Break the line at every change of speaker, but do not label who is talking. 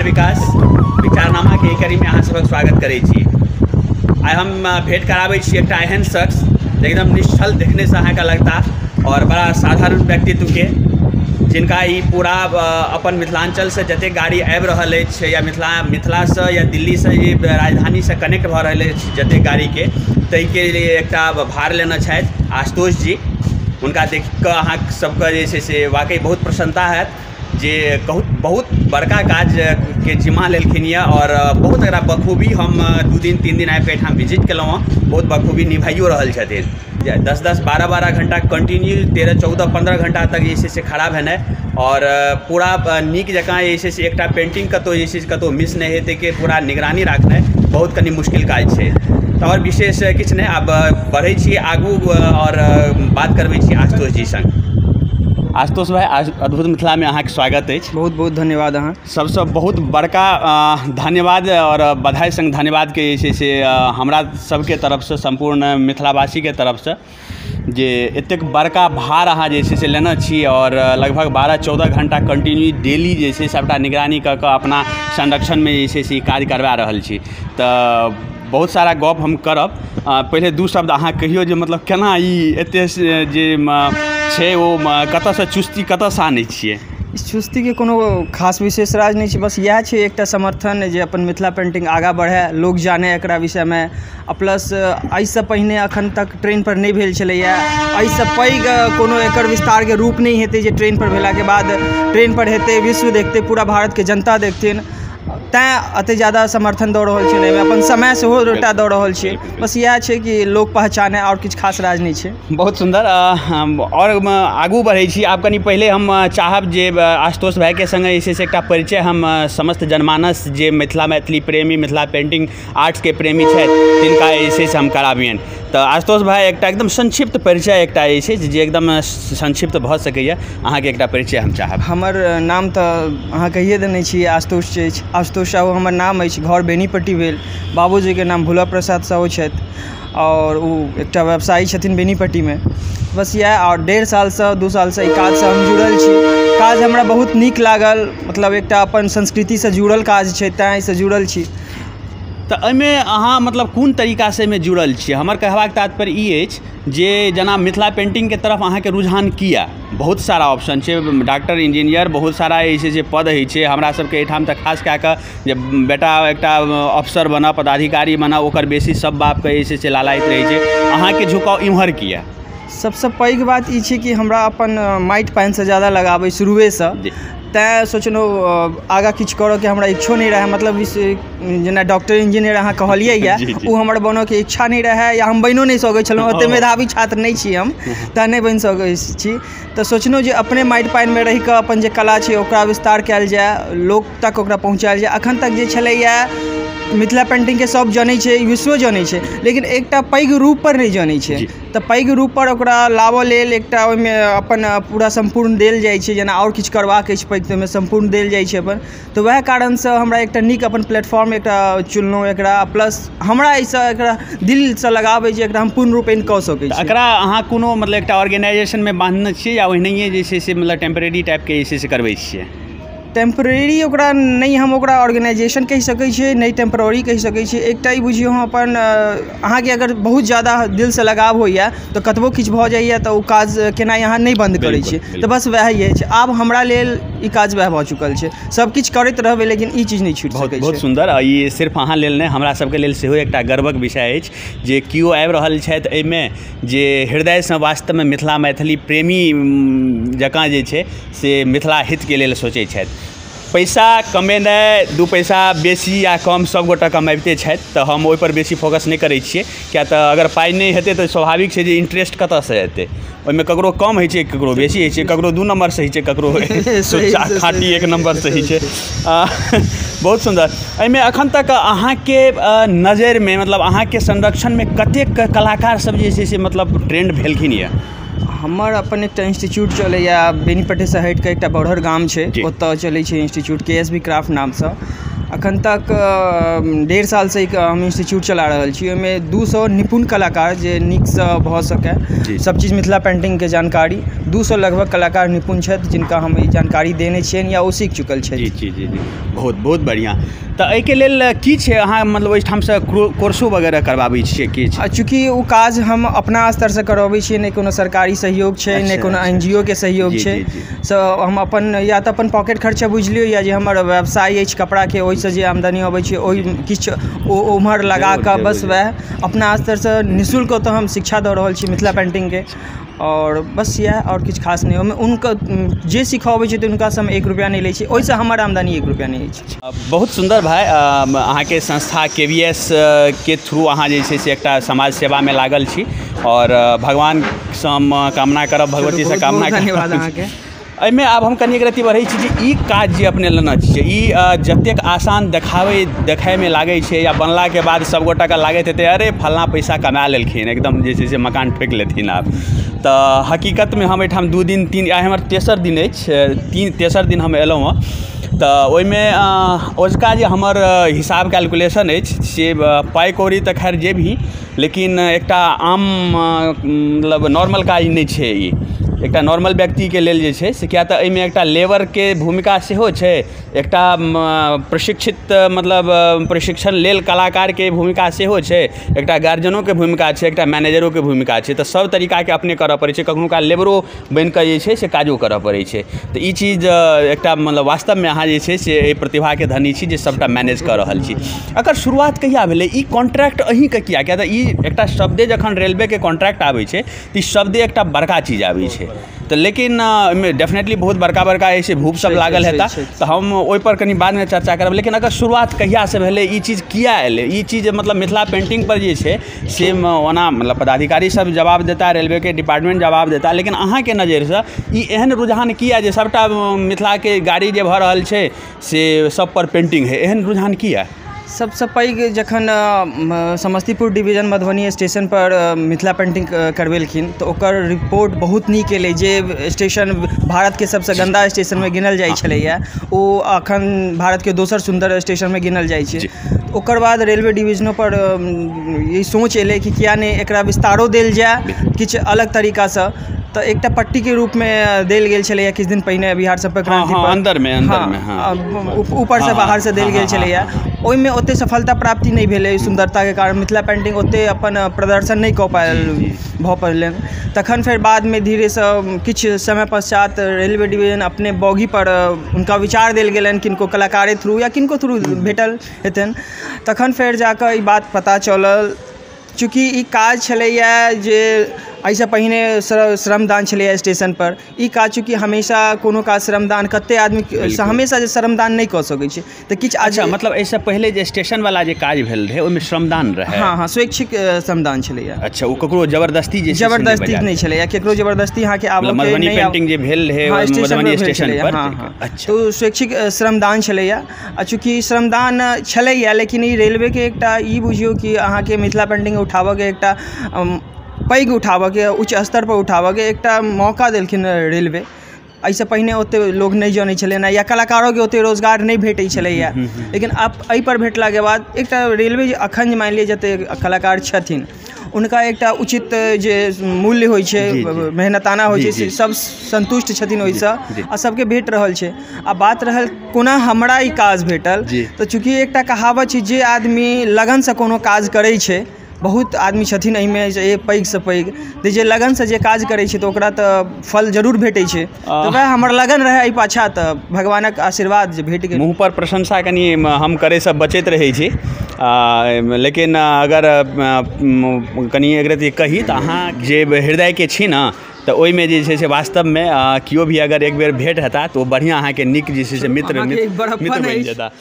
नमस्कार विकास, विचारनामा के कड़ी में अहाँ सबक स्वागत करै छी। आइ हम भेंट कराबै छी एकटा एहन शख्स जे एकदम निश्चल देखने से अहाँके लगता और बड़ा साधारण व्यक्तित्व के, जिनका ई पूरा अपन मिथिलांचल से जतेक गाड़ी आबि रहल अछि या मिथिलासँ या दिल्लीसँ जे राजधानीसँ कनेक्ट भऽ रहल अछि जतेक गाड़ीके, ताहिके लिए एकटा भार लेने छथि आशुतोष जी। हुनका देख कऽ अहाँ सबके जे छै से वाकई बहुत प्रसन्नता हैत जे बहुत बड़का काजके जिम्मा लेलखिन यऽ और बहुत एकरा बखूबी हम 2 दिन 3 दिन आबिके एहिठाम विजिट केलहुँ हँ, बहुत बखूबी निभाइयो रहल छथिन। 10-10, 12-12 घंटा कंटिन्यू 13, 14, 15 घंटा तक जे छै से खड़ा भेनाइ और पूरा नीक जकाँ जे छै से एकटा पेंटिंग कतहु जे छै से कतहु मिस नहि हेतै के पूरा निगरानी राखनाइ बहुत कनि मुश्किल काज छै। तऽ आओर विशेष किछु नहि, आब बढ़ै छी आगू और बात करबै छी आशुतोष जी संग। आशुतोष भाई, अद्भुत मिथिला में अहाँके स्वागत अछि।
बहुत बहुत धन्यवाद। अहाँ
सबसँ बहुत बड़का धन्यवाद और बधाई संग धन्यवाद के जे छै से हमरा सबके तरफसँ, सम्पूर्ण मिथिलावासीके तरफसँ, जे एतेक बड़का भार अहाँ जे छै से लेने छी और लगभग 12-14 घंटा कंटिन्यू डेली जे छै सबटा निगरानी कऽ कऽ अपना संरक्षणमे जे छै से ई काज करवा रहल छी। तऽ बहुत सारा गप हम करब, पहिले 2 शब्द अहाँ कहियौ जे मतलब केना ई एते जे छै ओ कतऽसँ चुस्ती कतऽसँ आनै छियै?
चुस्तीके कोनो खास विशेष राज नहि छै, बस इएह छै एकटा समर्थन जे अपन मिथिला पेंटिंग आगाँ बढ़ै, लोक जानै एकरा विषयमे। आ प्लस एहिसँ पहिने अखन तक ट्रेन पर नहि भेल छलैए, एहिसँ पैघ कोनो एकर विस्तारके रूप नहि हेतै जे ट्रेन पर भेलाके बाद ट्रेन पर हेतै, विश्व देखतै, पूरा भारतके जनता देखथिन, तैँ एतेक ज्यादा समर्थन दऽ रहल छै। एहिमे अपन समय सेहो एकटा दऽ रहल छियै, बस इएह छै कि लोक पहचानै, आओर किछु खास राज नहि छै।
बहुत सुन्दर। आओर आगू बढ़ै छी। आब कनि पहिले हम चाहब जे आशुतोष भाइके सङ्गे जे छै से एकटा परिचय हम समस्त जनमानस जे मिथिला मैथिली प्रेमी, मिथिला पेंटिंग आर्ट्सके प्रेमी छथि तिनका जे छै से हम कराबियनि। तऽ आशुतोष भाइ, एकटा एकदम संक्षिप्त परिचय एकटा जे छै जे एकदम संक्षिप्त भऽ सकैए, अहाँके एकटा परिचय हम चाहब।
हमर नाम तऽ अहाँ कहिए देने छी, आशुतोष अछि, आशुतोष साहू हमर नाम अछि, घर बेनीपट्टी भेल, बाबूजीके नाम भोला प्रसाद साहू छथि और ओ एकटा व्यवसायी छथिन बेनीपट्टीमे। बस इएह। और 1.5 सालसँ 2 सालसँ ई काजसँ हम जुड़ल छी। काज हमरा बहुत नीक लागल, मतलब एकटा अपन संस्कृतिसँ जुड़ल काज छै, तैँ एहिसँ जुड़ल छी।
तऽ एहिमे अहाँ मतलब कोन तरीकासँ एहिमे जुड़ल छियै? हमर कहबाक तात्पर्य ई अछि जे जेना मिथिला पेंटिंगके तरफ अहाँके रुझान किया? बहुत सारा ऑप्शन छै, डॉक्टर, इंजीनियर, बहुत सारा जे छै से पद होइ छै। हमरा सबके एहिठाम तऽ खास कए कऽ जे बेटा एकटा अफसर बनऽ, पदाधिकारी बनऽ, ओकर बेसी सब बापके जे छै से लालायित रहै छै। अहाँके झुकाव इम्हर किया?
सबसँ पैघ बात ई छै कि हमरा अपन माटि पानिसँ ज्यादा लगाव अइ शुरुएसँ, तैँ सोचलहुँ आगाँ किछु करऽके हमरा इच्छो नहि रहै। मतलब जेना डॉक्टर इंजीनियर अहाँ कहलियै यऽ, ओ हमर बनऽके इच्छा नहि रहै या हम बनिओ नहि सकै छलहुँ, ओतेक मेधावी छात्र नहि छी हम, तैँ नहि बनि सकै छी। तऽ सोचलहुँ जे अपने माटि पानिमे रहिकऽ अपन जे कला छै ओकरा विस्तार कयल जाय, लोक तक ओकरा पहुँचायल जाय। अखन तक जे छलैए मिथिला पेंटिंगके सब जनै छै, विश्वो जनै छै, लेकिन एकटा पैघ रूप पर नहि जनै छै। तऽ पैघ रूप पर ओकरा लाबऽ लेल एकटा ओहिमे अपन पूरा सम्पूर्ण देल जाइ छै, जेना आओर किछु करबाक अछि पैघ तऽ ओहिमे सम्पूर्ण देल जाइ छै अपन। तऽ वएह कारणसँ हमरा एकटा नीक अपन प्लेटफॉर्म एकटा चुनलहुँ एकरा। प्लस हमरा एहिसँ एकरा दिलसँ लगाव अछि जे एकरा हम पूर्ण रूपेण कऽ सकै छी।
एकरा अहाँ कोनो मतलब एकटा ऑर्गेनाइजेशनमे बान्हने छियै या ओहिनाहिए जे छै से मतलब टेम्परेरी टाइपके जे छै से करबै छियै?
टेम्परेरी ओकरा नहि हम ओकरा ऑर्गेनाइजेशन कहि सकै छियै, नहि टेम्पररी कहि सकै छियै। एकटा ई बुझियौ हम अपन अहाँके अगर बहुत ज्यादा दिलसँ लगाव होइए तऽ कतबो किछु भऽ जाइए तऽ ओ काज केनाइ अहाँ नहि बन्द करै छियै। तऽ बस वएह अछि, आब हमरा लेल ई काज वएह भऽ चुकल छै। सब किछु करैत रहबै लेकिन ई चीज नहि छूटि सकै छै।
बहुत सुन्दर। ई सिर्फ अहाँ लेल नहि, हमरा सबके लेल सेहो एकटा गर्वक विषय अछि जे केओ आबि रहल छथि एहिमे जे हृदयसँ वास्तवमे मिथिला मैथिली प्रेमी जकाँ जे छै से मिथिला हितके लेल सोचै छथि। पैसा कमेनाइ, 2 पैसा बेसी या कम सब गोटा कमाबिते छथि, तऽ हम ओहिपर बेसी फोकस नहि करै छियै, किया तऽ अगर पाइ नहि हेतै तऽ स्वाभाविक छै जे इंटरेस्ट कतऽसँ एतै। ओहिमे ककरो कम होइ छै, ककरो बेसी होइ छै, ककरो 2 नम्बरसँ होइ छै, ककरो खाँटी 1 नम्बरसँ होइ छै। बहुत सुन्दर। एहिमे अखन तक अहाँके नजरिमे मतलब अहाँके संरक्षणमे कतेक कलाकार सब जे छै से मतलब ट्रेंड भेलखिन यऽ?
हमर अपन एकटा इंस्टीट्यूट चलैए बेनीपट्टीसँ हटिकऽ एकटा बड़हर गाम छै, ओतऽ चलै छै इंस्टीट्यूट KSB craft नामसँ। अखन तक 1.5 सालसँ एक हम इंस्टीट्यूट चला रहल छी। ओहिमे 200 निपुण कलाकार जे नीकसँ भऽ सकै सब चीज मिथिला पेंटिंगके जानकारी 200 लगभग कलाकार निपुण छथि जिनका हम ई जानकारी देने छियनि या ओ सीख चुकल छथि।
जी जी जी जी, बहुत बहुत बढ़िआँ। तऽ एहिके लेल की छै, अहाँ मतलब ओहिठामसँ कोर्सो वगैरह करबाबै छियै की?
चूँकि ओ काज हम अपना स्तरसँ करबै छियै, नहि कोनो सरकारी सहयोग छै, नहि कोनो NGO के सहयोग छै। हम अपन या तऽ अपन पॉकेट खर्चा बुझि लियौ या जे हमर व्यवसाय अछि कपड़ाके ओहिसँ जे आमदनी अबै छै ओहि किछु ओम्हर लगाकऽ बस वएह अपना स्तरसँ निःशुल्क ओतऽ हम शिक्षा दऽ रहल छी मिथिला पेंटिंगके। आओर बस इएह, आओर किछु खास नहि। ओहिमे हुनका जे सिखबै छै तऽ हुनकासँ हम 1 रुपैआ नहि लै छी, ओहिसँ हमर आमदनी 1 रुपैआ नहि अछि।
बहुत सुन्दर भाइ, अहाँके संस्था KVS के थ्रू अहाँ जे छै से एकटा समाज सेवामे लागल छी आओर भगवानसँ हम कामना करब, भगवतीसँ कामना करब।
धन्यवाद अहाँके।
एहिमे आब हम कनि एक रत्ती बढ़ै छी जे ई काज जे अपने लेने छियै ई जतेक आसान देखैमे लागै छै या बनलाके बाद सभगोटाके लागैत हेतै अरे फल्लाँ पैसा कमा लेलखिन, एकदम जे छै से मकान ठोकि लेथिन आब। तऽ हकीकतमे हम एहिठाम 2 दिन 3 आइ हमर तेसर दिन अछि, तेसर दिन हम एलहुँ हँ। तऽ ओहिमे ओझुका जे हमर हिसाब कैलकुलेशन अछि से पाइ कौड़ी तऽ खैर जे भी, लेकिन एकटा आम मतलब नॉर्मल काज नहि छै ई, एकटा नॉर्मल व्यक्तिके लेल जे छै से, किया तऽ एहिमे एकटा लेबरके भूमिका सेहो छै, एकटा प्रशिक्षित मतलब प्रशिक्षण लेल कलाकारके भूमिका सेहो छै, एकटा गार्जियनोके भूमिका छै, एकटा मैनेजरोके भूमिका छै। तऽ सब तरीकाके अपने करऽ पड़ै छै, कखनो काल लेबरो बनिकऽ जे छै से काजो करऽ पड़ै छै। तऽ ई चीज एकटा मतलब वास्तवमे अहाँ जे छै से एहि प्रतिभाके धनी छी जे सबटा मैनेज कऽ रहल छी। एकर शुरुआत कहिया भेलै? ई कॉन्ट्रैक्ट अहीँके किया? किया तऽ ई एकटा शब्दे जखन रेलवेके कॉन्ट्रैक्ट आबै छै तऽ ई शब्दे एकटा बड़का चीज आबै छै। तऽ लेकिन एहिमे डेफिनेटली बहुत बड़का बड़का जे छै भूप सब लागल हेता, तऽ हम ओहिपर कनि बादमे चर्चा करब। लेकिन अगर शुरुआत कहियासँ भेलै, ई चीज किया एलै, ई चीज मतलब मिथिला पेंटिंग पर जे छै से ओना मतलब पदाधिकारी सब जवाब देता, रेलवेके डिपार्टमेंट जवाब देता, लेकिन अहाँके नजरिसँ ई एहन रुझान किया जे सबटा मिथिलाके गाड़ी जे भऽ रहल छै से सब पर पेंटिंग है, एहन रुझान किया?
सबसँ पैघ जखन समस्तीपुर डिवीजन मधुबनी स्टेशन पर मिथिला पेंटिंग करवेलखिन तऽ ओकर रिपोर्ट बहुत नीक एलै। जे स्टेशन भारतके सबसँ गन्दा स्टेशनमे गिनल जाइ छलैए ओ अखन भारतके दोसर सुन्दर स्टेशनमे गिनल जाइ छै। ओकर बाद रेलवे डिवीजनो पर ई सोच एलै कि किया नहि एकरा विस्तारो देल जाय किछु अलग तरीकासँ। तऽ एकटा पट्टीके रूपमे देल गेल छलैए किछु दिन पहिने बिहार संपर्क क्रांति पर
अन्दरमे
ऊपरसँ बाहरसँ देल गेल छलैए। ओहिमे ओतेक सफलता प्राप्ति नहि भेलै सुन्दरताके कारण, मिथिला पेंटिंग ओतेक अपन प्रदर्शन नहि कऽ पायल भऽ पड़लनि। तखन फेर बादमे धीरेसँ किछु समय पश्चात रेलवे डिवीजन अपने बॉगी पर हुनका विचार देल गेलनि, किनको कलाकारे थ्रू या किनको थ्रू भेटल हेतनि। तखन फेर जाकऽ ई बात पता चलल। चूँकि ई काज छलैए जे एहिसँ पहिने श्रमदान छलैए स्टेशन पर, ई काज चूँकि हमेशा कोनो काज श्रमदान कतेक आदमी हमेशा जे श्रमदान नहि कऽ सकै छै तऽ किछु।
अच्छा, मतलब एहिसँ पहिले जे स्टेशनवला जे काज भेल रहै ओहिमे श्रमदान रहै?
हँ हँ, स्वैच्छिक श्रमदान छलैए।
अच्छा, ओ ककरो जबरदस्ती जे
जबरदस्ती नहि छलैए, ककरो जबरदस्ती अहाँके आबऽ
मधुबनी पेंटिंग जे भेल रहै मधुबनी स्टेशन पर,
अच्छा, तो स्वैच्छिक श्रमदान छलैए। आ चूँकि श्रमदान छलैए लेकिन ई रेलवेके एकटा ई बुझियौ कि अहाँके मिथिला पेंटिंग उठाबऽके एकटा पैघ उठाबऽके उच्च स्तर पर उठाबऽके एकटा मौका देलखिन रेलवे। एहिसँ पहिने ओतेक लोक नहि जनै छलै या कलाकारोके ओतेक रोजगार नहि भेटै छलैए, लेकिन आब एहिपर भेटलाके बाद एकटा रेलवे जे अखन जे मानि लिअ जतेक कलाकार छथिन हुनका एकटा उचित जे मूल्य होइ छै, मेहनताना होइ छै, से सब संतुष्ट छथिन ओहिसँ आ सबके भेट रहल छै। आ बात रहल कोना हमरा ई काज भेटल, तऽ चूँकि एकटा कहावत छै जे आदमी लगनसँ कोनो काज करै छै, बहुत आदमी छथिन एहिमे जे पैघसँ पैघ, तऽ जे लगनसँ जे काज करै छै तऽ ओकरा तऽ फल जरूर भेटै छै। तऽ वएह हमर लगन रहै एहि पाछाँ, तऽ भगवानक आशीर्वाद जे भेट गेल।
मुँह पर प्रशंसा कनि हम करैसँ बचैत रहै छी, लेकिन अगर कनि एक रत्ती कही तऽ अहाँ जे हृदयके छी ने तऽ ओहिमे जे छै से वास्तवमे केओ भी अगर एक बेर भेट हेता तऽ ओ बढ़िआँ अहाँके नीक जे छै से मित्र मित्र बनि जेता।